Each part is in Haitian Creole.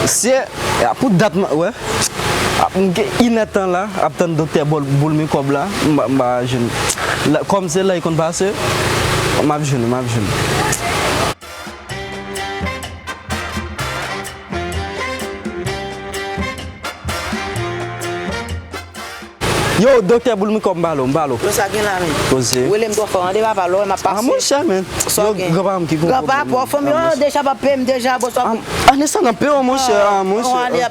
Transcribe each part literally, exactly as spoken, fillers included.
Se, a pou dat, m wè. A, m gen inèdtan la, ap tann doktè boul, boul mikwòb la, m pa, m pa jwenn. La, kòm se la, li konn pase, m ap jwenn, m ap jwenn. Yo, doktè boul mikwòb, m pale w, m pale w. Yo, sa gen la menm. Poze. Rele m twò fò, tande papa, lò, m ap pase. Ah, monchè, men. Yo, granpa m ki gon pwoblèm. Granpa, pwòf, fanmi, yo, deja pa peye m, deja, bò, sa. Ah, ah, sa nan peye w, monchè, ah, monchè.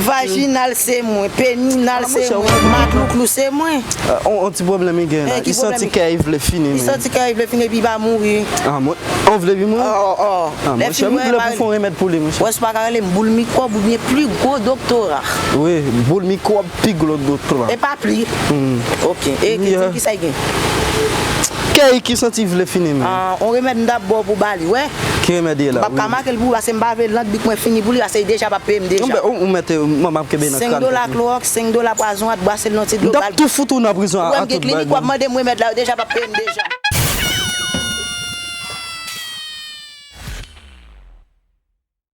Vajinal se mwen, peninal se mwen, matlouklou se mwen. Ah, on, on ti pwoblèm li gen la. Li santi kè li vle fini, men. Li santi kè li vle fini, epi li pa mouri. Ah, mwen, on vle li mouri? Oh, oh, oh. Ah, monchè, m vle pou fè yon remèd pou li, monchè. Wè, si w pa ka rele m boul mikwòb oubyen pli gwo doktora. Wi, boul mikwòb, pi gwo doktora. E pa pli. Hmm. Ok. E ki, ki sa l gen? Kè li ki santi vle fini, men. Ah, on remèd m t ap ba w pou ba li, wè. Ki remèd li ye la? M p ap ka make l pou ou, paske m pa vle lannbik mwen fini pou li, paske li deja p ap peye m deja. Ou mèt, ou mèt, m ap kenbe nan kran. Senk dola klowòks, senk dola pwazon, al brase l nan ti dlo. M t ap tou fout ou nan prizon a tout bay. Ou wè m gen klinik, w ap mande m remèd la, yo deja p ap peye m deja.